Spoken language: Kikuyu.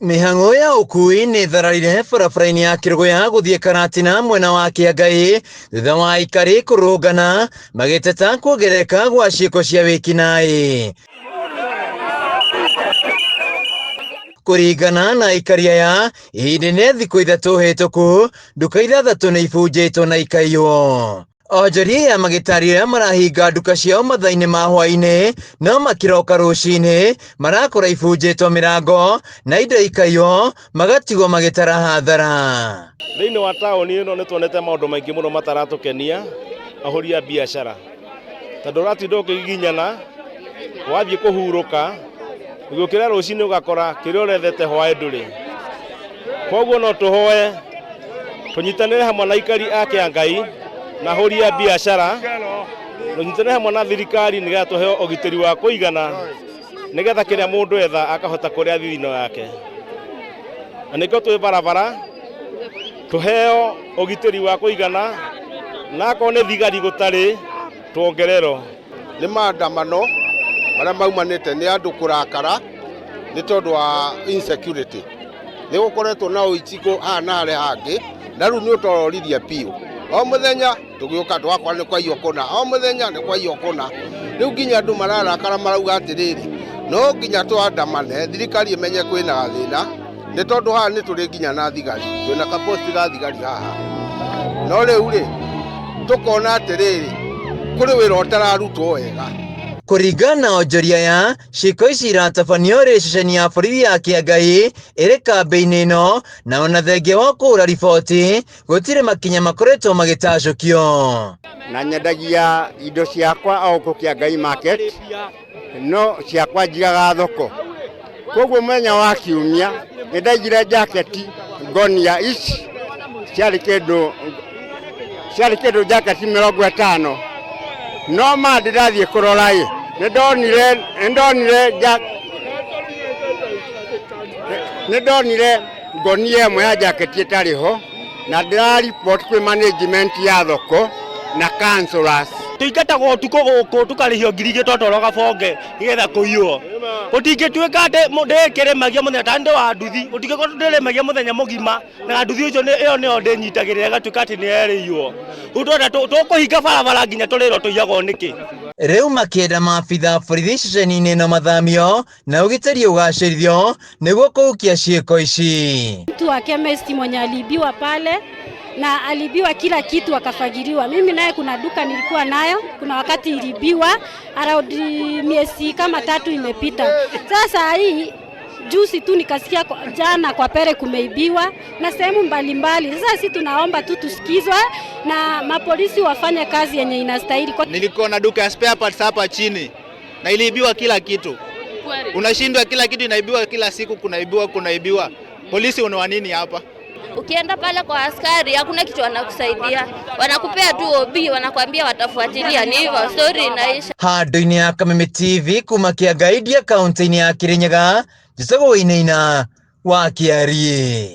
Mĩhang'o ya ũkui nĩ ĩthararire barabara-inĩ ya Kĩrũgũya gũthiĩ Karatina mwena wa Kĩangai thutha wa aikari kũrũrũngana magĩteta kuongerereka gwa ciĩko cia wĩkinaĩ. Kũringana na aikari aya, ihinda-inĩ rĩa thikũ 3 hĩtũku, nduka 6 nĩ ibunjĩtwo na ikaiywo. Onjoria aya magĩtarĩria ũrĩa marahinga nduka ciao mathaa-inĩ ma hwaĩ-inĩ no makĩroka rũcinĩ marakora ibunjĩtwo mĩrango na indo ikaiywo magatigwo magĩtara hathara. Thĩinĩ wa taũni ĩno nĩ tuonete maũndũ maingĩ mũno mataratũkenia ahũri a biacara, tondũ ũratinda ũkĩgiginyana wathiĩ kũhurũka ũgĩũkĩra rũcinĩ ũgakora kĩrĩa ũrethete hwaĩ ndũrĩ. Koguo no tũhoe tũnyitanĩre hamwe na aikari a Kĩangai na ahũri a biacara, tũnyitanĩre hamwe na thirikari nĩgetha tũheo ũgitĩri wa kũigana, nĩgetha kĩrĩa mũndũ etha akahota kũrĩa thithino yake. Na nĩkĩo twĩ barabara tũheo ũgitĩri wa kũigana, na akorwo nĩ thigari gũtarĩ tuongererwo. Nĩ maandamano marĩa maumanĩte nĩ andũ kũrakara nĩ tondũ wa insecurity. Nĩ gũkoretwo na ũici haha na harĩa hangĩ, na rĩu nĩ ũtororirie biũ. O mũthenya tũgĩũka tũgakora nĩ kwaiywo kũna, o mũthenya nĩ kwaiywo kũna. Rĩu nginya andũ mararakara marauga atĩrĩrĩ, no nginya tũandamane, thirikari ĩmenye kwĩna gathĩna, nĩ tondũ haha nĩ tũrĩ nginya na thigari, twĩna kaposti ga thigari haha. No rĩu rĩ, tũkona atĩrĩrĩ, kũrĩ wĩra ũtararutwo wega. Kũringana na onjoria aya, ciĩko ici iratabanio rĩ ceceni ya borithi ya Kĩangai ĩrĩ kambĩ-inĩ ĩno, na ona thengia wa kũhũra riboti gũtirĩ makinya makoretwo magĩtacũkio. Na nyendagia indo ciakwa o gũkũ Kĩangai market, no ciakwa njigaga thoko. Koguo mũthenya wa kiumia nĩ ndaigire jaketi ngonia ici ciarĩ kĩndũ jaketi 50, no ma ndĩrathiĩ kũrora ĩ, nĩ ndonire ngonia ĩmwe ya jaketi ĩtarĩ ho, na ndĩrariboti kwĩ management ya thoko na councillors. Tũingatagwo ũtukũ gũkũ tũkarĩhio 2000 twatwarwo gabonge nĩgetha kũiywo. Gũtingĩtuĩka atĩ ndĩkĩrĩmagia mũthenya ta ndĩ wa nduthi, gũtingĩkorwo ndĩrĩmagia mũthenya mũgima na nduthi ũcio ĩyo nĩyo ndĩnyitagĩrĩra ĩgatuĩka atĩ nĩ yerĩiywo. Rĩu twenda tũkũhinga barabara nginya tũrĩrwo tũiyagwo nĩkĩ. Rĩu makĩenda maabitha borithi ceceni-inĩ ĩno mathamio na ũgitĩri ũgacĩrithio nĩguo kũhukia ciĩko ici. Mtu wa chemist mwenye aliibiwa pale na aliibiwa kila kitu akafagiliwa. Mimi naye kuna duka nilikuwa nayo, kuna wakati iliibiwa around miezi kama 3 imepita. Sasa hii juzi tu nikasikia jana kwa Pere kumeibiwa na sehemu mbalimbali. Sasa sisi tunaomba tu tusikizwe na mapolisi wafanye kazi yenye inastahili. Nilikuwa na duka ya spare parts hapa chini na iliibiwa kila kitu. Unashindwa kila kitu inaibiwa kila siku, kunaibiwa. Polisi una nini hapa? Ukienda pale kwa askari hakuna kitu wanakusaidia. Wanakupea tu OB, wanakuambia watafuatilia, ni hivyo story inaisha. Handũ-inĩ ya Kameme TV kuma Kĩangai kaunti-inĩ ya Kirinyaga, Njĩtagwo Wainaina wa Kĩariĩ.